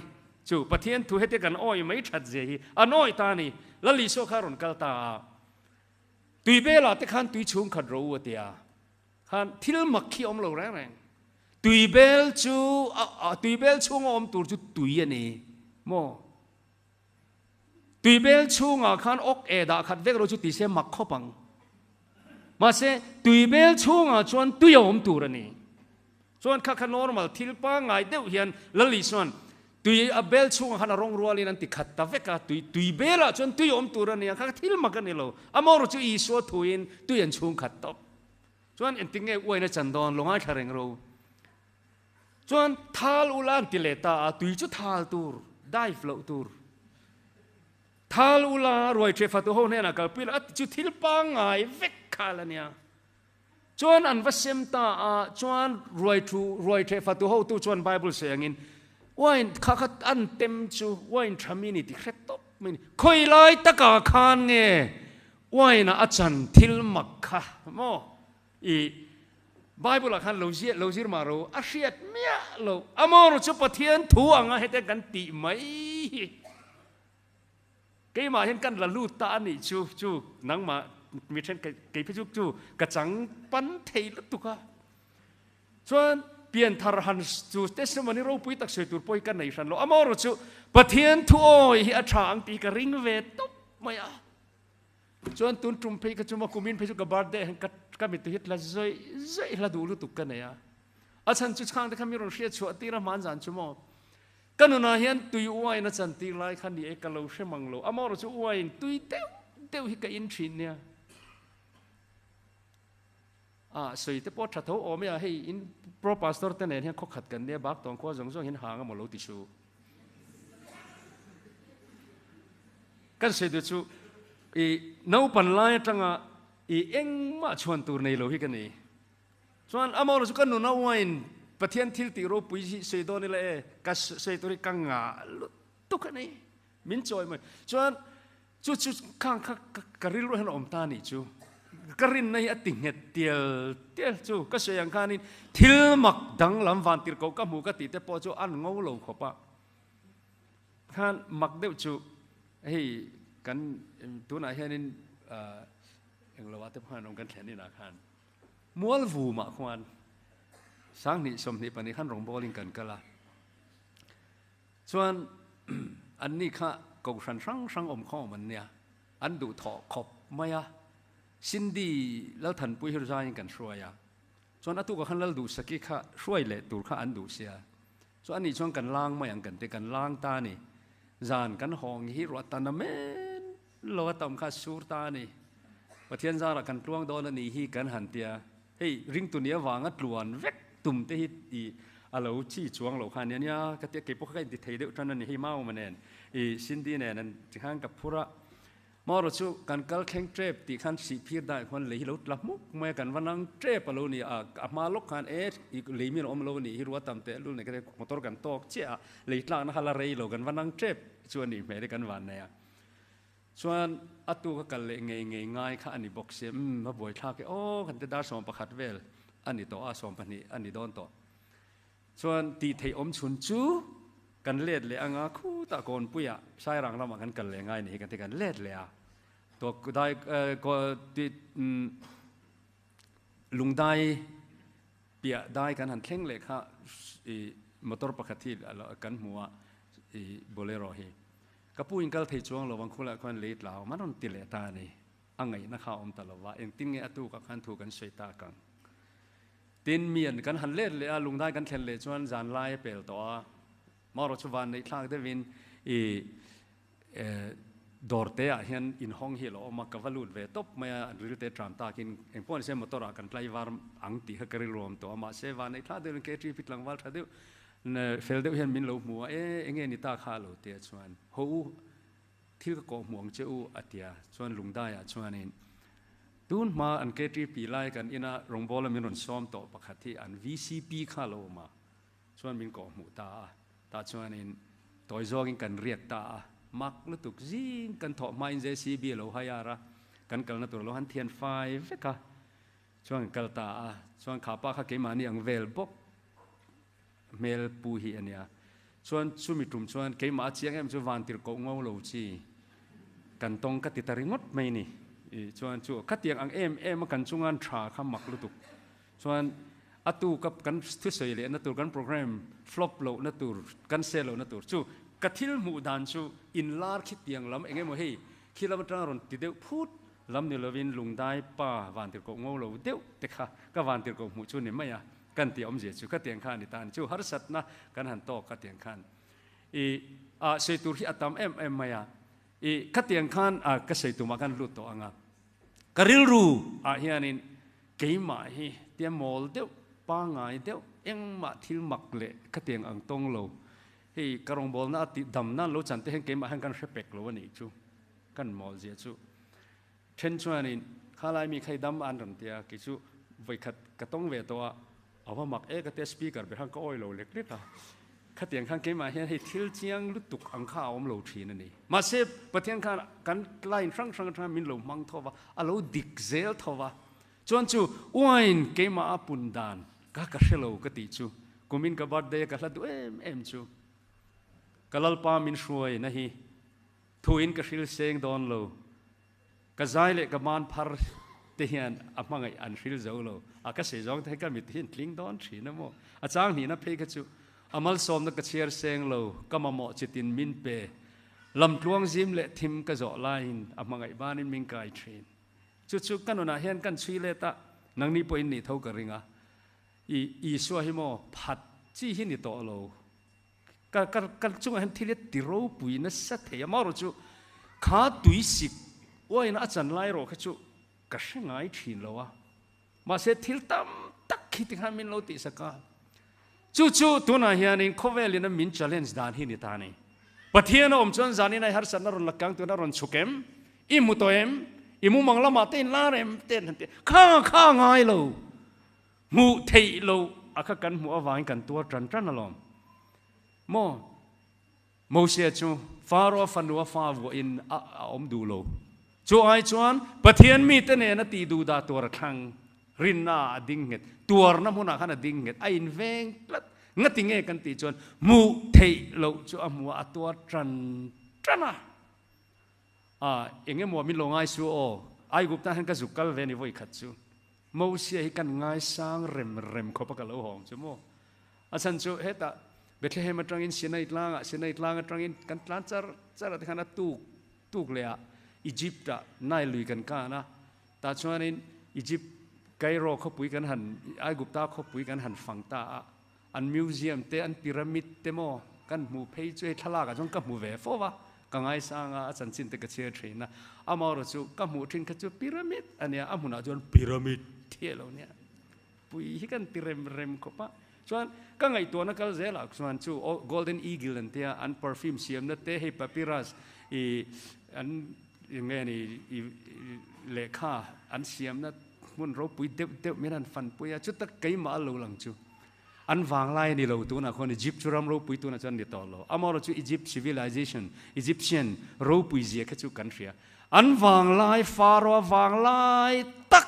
Chu Pathian thu heti kan awi mai that zia hi an awi ta a ni. Lal Isua kha a rawn kal ta a, Tui belah te khan tui chhung khat ro u a ti a, khan thil mak khi a awm lo reng reng. Tui bel chu tui bel chhunga awm tur chu tui a ni maw? Tui bel chhungah khan awk e dah khat vek lo chu ti se mak khawp ang. Mahse, tui bel chhungah chuan tui a awm tur a ni. Chuan kha kha normal thil pangngai deuh hian Lali chuan tui a bel chhungah khan a rawng rualin an ti khat ta vek a, tui tui belah chuan tui a awm tur a ni a, kha kha thil mak a ni lo. Amaherawhchu chu Isua thuin tui an chhung khat tawp. Chuan engtin nge uaina chan dawn lo ngaithla reng ro. Chuan thal ula an ti leh ta a, tui chu thal tur, dive loh tur. Thal ula ruai ṭhe fatu ho hnenah kalpui la, a ti chu thil pangngai vek kha la nia. Chuan an va sem ta a, chuan ruai thu, ruai ṭhe fatu hotu chuan Bible sawi angin, Wine kha kha an tem chu wine ṭha mi ni ti hre tawp mai ni. Khawi lai takah khan nge wine-a a chan thil mak kha maw? I Bible ah khan lo ziah lo zir mah ro a hriat miah lo a maw chu Pathian thu anga hete kan tih mai hi keimah hian kan la lut ta a nih chu chu nangmah mi then kei phei chu chu ka chang pan thei lutuk a chuan pianthar han chu testimony ropui tak sawi tur pawh hi ka nei hran lo a maw ro chu Pathian thu awi hi a tha ang tih ka ring ve tawp mai a. Chuan tun tum phei kha chu maw kumin phei chu ka birthday hian ka ka mittui hi tla zawih zawih hla duh lutuk ka nei a. A chhan chu chhang te kha mi rawn hriat chhuah tir a hman zan chu maw. Ka nunah hian tui uain a chantir lai kha ni e ka lo hre mang lo. Amaherawhchu chu uain tui deuh deuh hi ka in thin nia. A sawi te pawh tha tho awm e a, hei in pro pastor te nen hian khawkhat kan nia bak tawng khua zawng zawng hian hang amaw lo ti su. Kan sawi duh chu i naupan lai atanga i engmah chhuan tur nei lo hi ka ni. Chuan amaherawhchu chu ka nuna uain Pathian thil tih ropui hi sawi dawn ila e, ka sawi tur hi ka ngah lutuk a ni. Min chawi mai. Chuan chu chu khang kha ka rilru hian a awm ta a nih chu. Ka rinna hi a ti nghet tial tial chu ka sawi ang khanin thil mak danglam van tir ko ka hmu ka tih te pawh chu an ngo lo khawp a. Khan mak deuh chu hei kan tunah hianin englo ah te pawh khan awm kan thlen inah khan Mualvumah khuan 2024 khan rawngbawlin kan kal a, chuan anni kha kohhran hrang hrang awm khawm an nia, an duhthawh khawp mai a, Cindy Lalthanpui hi zaiin kan hruai a, chuan a tukah khan Lalduhsaki kha hruai leh tur kha an duh sia, chuan ani chuan kan lang mai ang kan ti, kan lang ta a ni, zan kan hawng hi ruah tan a men Lo a tam kha sur ta a ni. Pathian zarah kan tluang dawn a nih hi kan han tia. Hei ringtu nih avanga tluan vek tum te hi i a lo chi chuang loh kha a nia nia ka tia keipawh kha ka inti thei deuh tan a ni hei Mauma nen i Cindy nen an ti khan ka phur a. Marawh chu kan kal thleng tep tih khan sihphir dai khuan lei hi lo tla hmuk mai a kan va nang tep a lo ni a a hma lawk khan e i lei min awm lo a nih hi rua tam teh lul nei ka tia motor kan tawk chiah a lei tlakna kha la rei lo kan va nang tep chu a nih hmel hi kan van nei a. Chuan a tu ka kal leh ngei ngei ngai kha a ni bawk sia, umm a buaithlak e aw kan ti dar 11 vel a ni tawh a, 12 a ni dawn tawh. Chuan tih theih awm chhun chu kan let leh anga khutah Kawnpuiah Sairang lamah kan kal leh ngai ni hi kan ti kan let leh a, tawk dai ti umm lungdai piah dai kan han thleng leh kha i motor pakhat hi kan hmu a i bolero hi. Ka pu in kal thei chuang lo ang khulai khuan lei tlau man rawn ti leh ta a ni. A ngaihna kha a awm ta lo va, engtin nge a tukah khan thu kan sawi tak ang. Tin, mi an kan han let leh a, lungdai kan thlen leh chuan zan lai a pel tawh a, marawh chu van neih thlak deuhin i dawr te ah hian inhawng hi a lo awm a, ka va lut ve tawp mai a, an ril te tram takin engpawh nise motor ah kan tlaivar ang tih kha ka rilru awm tawh a, mahse van neih thlak deuhin KTP tlangval tha deuh Fel deuh hian min lo hmu a, e, enge ni ta kha a lo ti a chuan, Haw u, thil ka kawh hmu ang che u a ti a, chuan Lungdaiah chuanin tun hma an KTP lai kan ina rawngbawla min rawn sawm tawh pakhat hi an VCP kha a lo awm a, chuan min kawh hmuh ta a, tah chuanin tawi zawngin kan riak ta a, mak lutuk zing kan thawh hmain JCB a lo hire a, kan kalna tur a lo han thian fai vek a, chuan kan kal ta a, chuan kha pa kha keimahni ang vel bawk. Hmel pu hi a nia. Chuan chumi tum chuan keimah a chiang em chu van tir koh ngo lo chi kan tawng ka ti ta ringawt mai ni. I chuan chu khatiang ang em em a kan chungan tha kha mak lutuk. Chuan a tu ka kan thusawi leh na tur kan program flop loh na tur kan sel loh na tur chu ka thil hmuh dan chu in lar khitiang lam eng emaw hei khi lam atanga rawn ti deuh phut lam ni lovin lungdai pa van tir koh ngo lo deuh te kha ka van tir koh hmuh chu ni mai a. Kan tih awmzia chu khatiang khan i tan chu harsatna kan han tawk khatiang khan i a sawi tur hi a tam em em mai a, i khatiang khan a ka sawi tumah khan lut tawh ang a, ka rilru ah hianin keimah hi tia mawl deuh pangngai deuh engmah thil mak leh khatiang ang tawng lo hei ka rawngbawlna a tih dam nan lo chan te hian keimah hian kan hre pek lo a nih chu kan mawl zia chu. Then chuanin, Khalai mi khai dam an rawn tia, kei chu vawikhat ka tawng ve tawh a, a va mak e ka tia speaker ber khan ka awi lo lek lek a, khatiang khan keimah hian hei thil chiang lutuk ang kha a awm lo thin a ni. Mahse, Pathian khan kan line hrang hrang atanga min lo hmang tho va, a lo dik zel tho va, chuan chu uain keimah a pun dan ka ka hre lo ka tih chu, kumin ka birthday a ka hla duh em em chu, ka Lalpa min hruai na hi Thuin ka hril seng dawn lo. Ka zai leh ka man phar te hian a hmangaih an hril zo lo. A ka sei zawng te hian ka mit hi an tling dawn thin a maw. A chang hnihna phei kha chu a malsawmna ka chhiar seng lo, ka mamawh chitin min pe. Lamtluang zim leh thim ka zawh laiin a hmangaih banin min kai thin. Chu chu ka nunah hian kan chhui let a, nangni pawhin nih tho ka ring a. I Isua hi maw phat chi hi ni tawh lo. Ka ka ka chungah hian thil hi a ti ropui nasa thei a, amaherawhchu kha tui sik uaina a chan lai erawh kha chu ka hre ngai thin lo a, mahse thil tam tak khi tikhan min lo tihsak a, chu chu tunah hianin khawvelin a min challenge dan hi ni ta a ni. Pathian a awm chuan zanin ai harsatna rawn la kang tuna rawn chhuk em? I hmu tawh em? I mumang lamah te in lar em? Te an han ti a, kha kha ngai lo. Hmuh theih loh a kha kan hmuh avangin kan tuar tan tan alawm. Maw? Mosia chu Faro fanua fa vuahin a awm duh lo. Chu ai chuan Pathian mite nena tih duh dah tur a thlang. Rinna ah a ding nghet. Tuarna hmunah khan a ding nghet. A inveng tlat. Ngati nge kan tih chuan hmuh theih loh chu a hmuh a, a tuar tan tan a. A, eng emaw min lo ngai su aw. Aigupta hian ka zuk kal ve a ni vawi khat chu. Mosia hi kan ngaisang rem rem khawp a ka lo hawng chu maw? A chhan chu hetah Bethlehem atangin Sinai tlangah, Sinai tlang atangin kan tlan char char a tikhan a tuk tuk leh ah Egypt ah Nile lui kan kan a, tah chuanin Egypt Cairo khawpui kan han Aigupta khawpui kan han fang ta a, an museum te an pyramid te maw kan hmuh phei chu hei thlalak ah chuan ka hmu ve fo va, ka ngaisang a, a chanchin te ka chhiar thin a, amaherawh chu ka hmuh thin kha chu pyramid a nia, a hmunah chuan pyramid thiah lo nia, pui hi kan ti rem rem khawp a, chuan ka ngaihtuahna kal zelah chuan chu golden eagle an tia an perfume siamna te hei papyrus ih an eng nge ni ih lehkha an siamna hmun ropui deuh deuh min han fanpui a, chuta keimah a lo lang chu. An vanglai a ni lo tunah khuan Egypt chu ram ropui tunah chuan ni tawh lo. Amaherawh chu Egypt civilization, Egyptian ropui zia kha chu kan hria. An vanglai Pharaoh vanglai tak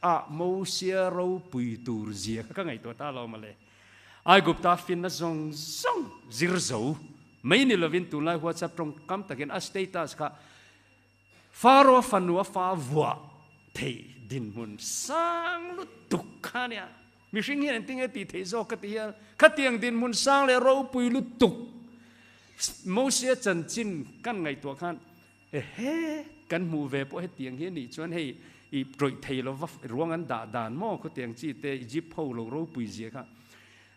ah Mosia ropui tur zia kha ka ngaihtuah ta lo mawle. Aigupta finna zawng zawng zir zo mai ni lovin tunlai WhatsApp tawngkam takin a status kha Pharaoh fanu a fa vuah thei dinhmun sang lutuk kha nia. Mihring hian engtin nge tih theih zawk ka ti hian khatiang dinhmun sang leh ropui lutuk Mosia chanchin kan ngaihtuah khan ehe kan hmuh ve pawh hetiang hi a nih chuan hei i rawih thei lova ruang an dah dan maw khutiang chi te Egypt ho lo ropui zia kha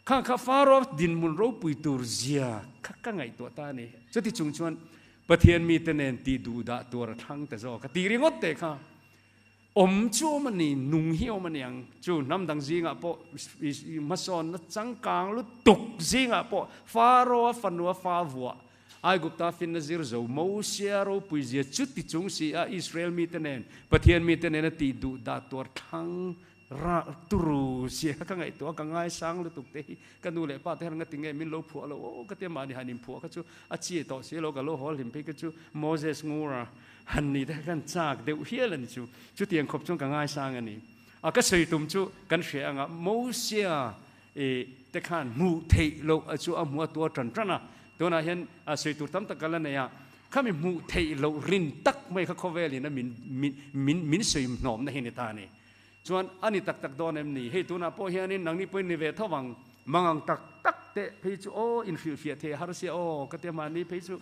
kha kha Pharaoh dinhmun ropui tur zia kha ka ngaihtuah ta a ni. Chuti chung chuan Pathian mite nen tih duh dah tur a thlang ta zawk a ti ringawt teh kha awm chu awm a ni, nung hi awm a ni ang chu hnam dang zingah pawh hmasawnna changkang lutuk zingah pawh Pharaoh a fanua fa vuah Aigupta finna zir zo Mosia ropui zia chuti chung si a Israel mite nen Pathian mite nena tih duh dah tur thlang Rah turu sia ka ngaihtuah a, ka ngaisang lutuk te hi ka nu leh pa te hian ngatinge min lo phuah lo aw ka tia mahni han inphuah kha chu a chi tawh si lo ka lo haw hlim phei kha chu Moses Ngura han ni te kha kan chak deuh hial a ni chu chutiang khawp chuan ka ngaisang a ni a ka sawi tum chu kan hria anga Mosia i te khan hmuh theih loh a chu a hmu a tuar tan tan a tunah hian a sawi tur tam tak ka la nei a khami hmuh theih loh rin tak mai kha khawvelin a min min min min sawi hnawmna hi ni ta a ni. Chuan a ni tak tak dawn em ni? Hei tunah pawh hianin nangni pawhin ni ve tho vang. Mangang tak tak teh phei chu aw inhrilhfiah thei a har sia aw ka ti a mahni phei chu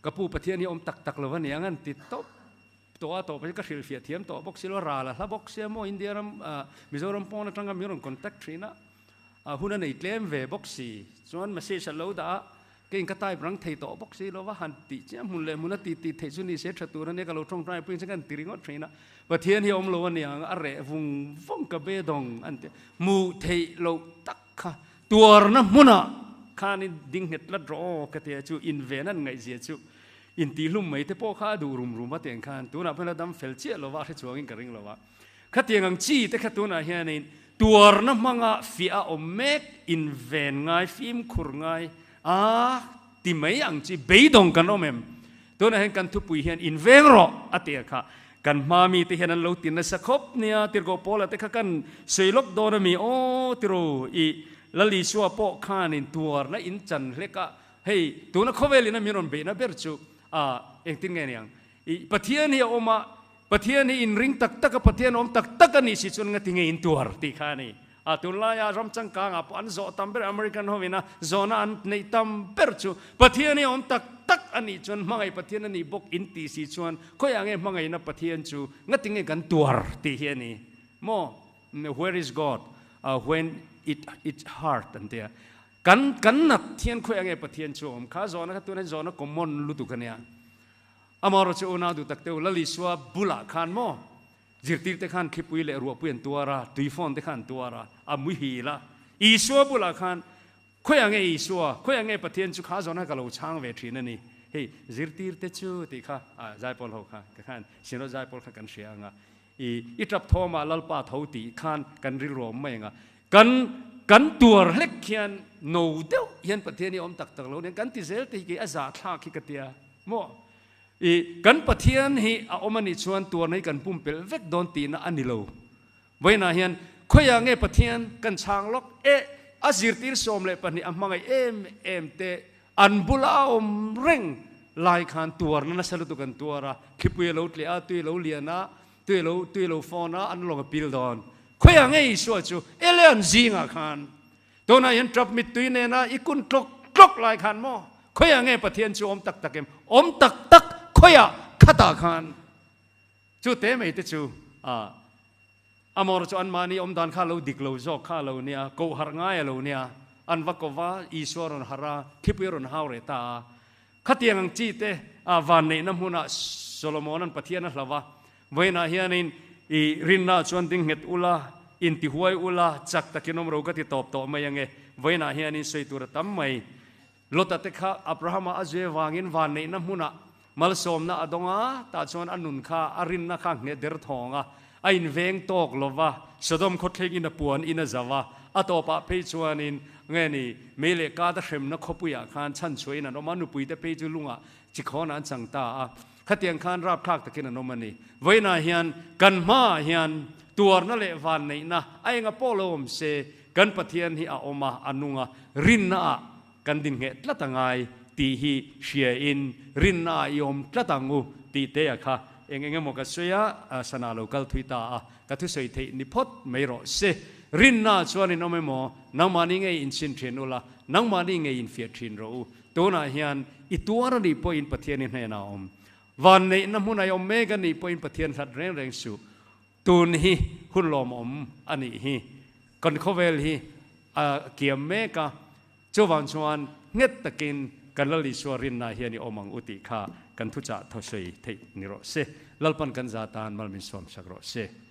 ka pu Pathian hi awm tak tak lo a ni ang an ti tawp tawh a tawp hi ka hrilhfiah thiam tawh bawk si lo ral a hla bawk sia maw India ram Mizoram pawn atanga min rawn contact thin a A hun a nei tlem ve bawk si chuan message a lo dah a, keiin ka type rang thei tawh bawk si lo va, han tih chiah hmun leh hmun a tih tih theih chu ni se tha tur a nia ka lo tawngtai pui ang che ka han ti ringawt thin a, Pathian hi a awm lo a niang a reh vung vung ka be dawng an ti a, hmuh theih loh tak kha tuarna hmunah khanin ding nghet tlat rawh aw ka ti a, chu inven an ngaihzia chu intihhlum mai te pawh kha a duh rum rum a tiang khan tunah pawhin a dam fel chiah lo va a hre chuangin ka ring lo a. Khatiang ang chi te kha tunah hianin tuarna hmanga fiah a awm mek, inven ngai, fimkhur ngai a ti mai ang chi beidawng kan awm em? Tunah hian kan thupui hian inveng rawh a ti a kha. Kan hma mite hian an lo ti nasa khawp nia, tirhkoh Paula te kha kan sawi lawk dawn a mi aw tiro i Lal Isua pawh khanin tuarna in chan hlek a, hei tuna khawvelin a min rawn beihna ber chu a engtin nge niang? I Pathian hi a awm a, Pathian hi inring tak tak a, Pathian awm tak tak a nih si chuan ngati nge in tuar tih kha a ni. A tunlaia ram changkangah pawh an zawh tam ber American ho ina zawhna an neih tam ber chu Pathian hi awm tak tak a nih chuan hmangaih Pathian a nih bawk in tih si chuan khawiah nge hmangaihna Pathian chu ngati nge kan tuar tih hi a ni maw? Where is God when it it's hard an ti a. Kan kan nat thian khawi ange Pathian chu awm kha zawhna kha tunah hian zawhna common lutuk a nia. Amaherawhchu chu unau duh tak te u Lal Isua bulah khan maw zirtir te khan thlipui leh ruahpui an tuar a, tui fawn te khan an tuar a, a muhil a. Isua bulah khan khawi ange Isua, khawi ange Pathian chu kha zawhna ka lo chhang ve thin a ni. Hei zirtir te chu tih kha zaipawl ho kha ka khan Synod zaipawl kha kan hria ang a. I i tap thawmah Lalpa tho tih khan kan rilru awm mai ang a. Kan kan tuar hlek hian no deuh hian Pathian hi a awm tak tak lo nen kan ti zel te hi kei a zahthlak hi ka tia maw? I kan Pathian hi a awm a nih chuan tuarna hi kan pumpelh vek dawn tihna a ni lo. Vawiinah hian khawiah nge Pathian kan chhang lawk e a zirtir 12 a hmangaih em em te An bula a awm reng lai khan tuarna nasa lutuk an tuar a, thlipui a lo tleh a, tui a lo lian a, tui a lo tui a lo fawn a, an lawng a pil dawn. Khawiah nge Isua chu Elian zingah khan tunah hian tap mittui nena i kun tlawk tlawk lai khan maw? Khawiah nge Pathian chu awm tak tak em? Awm tak tak khawiah khatah khan chu te mai te chu a Amor chu anmahni awmdan kha lo dik lo zawk kha a lo nia, koh harh ngai a lo nia. An va ko va, Isua rawn harh a, thlipui a rawn hau reh ta a. Khatiang ang chi te a vanneihna hmunah Solomona'n Pathian a hlau a, Vawiinah hianin i rinna chuan ding nghet ula, intihuai ula, chak takin awm ro ka ti tawp tawh mai ange. Vawiinah hianin sawi tur a tam mai. Lota te kha Abrahama a zui avangin vanneihna hmunah malsawmna a dawng a, tah chuan a nun kha a rinna kha ngheh der thawng a, a inveng tawk lo va, Sodom khawthlengin a puan in a zau a, a tawpah phei chuanin nge ni mei leh kat a hremna khawpuiah khan chhanchhuahin an awm a, nupuite phei chu lungah chikhawnah an chang ta a, khatiang khan rapthlak takin an awm a ni. Vawiinah hian kan hmaah hian tuarna leh vanneihna a enga pawh lo awm se, Kan Pathian hi a awm a, a nung a, rinnaah kan din ngheh tlat a ngai tih hi hriain rinnaah i awm tlat ang u tih te a kha eng eng emaw ka sawi a, sana lo kal thui ta a, ka thusawi theih ni phawt mai rawh se. Rinnaah chuan in awm emaw, nangmahni ngei inchhin thin ula, nangmahni ngei infiah thin rawh u. Tunah hian i tuar a nih pawhin Pathian i hnenah a awm. Vanneihna hmun a i awm mek a nih pawhin Pathian hlat reng reng suh. Tun hi hun lawmawm a nih hi. Kan khawvel hi a kiam mek a, chuvang chuan nghet takin kan Lal Isua rinna hian i awm ang u tih kha kan thuchah thawsawi theih ni rawh se. Lalpan kan za tan mal min sawmsak rawh se.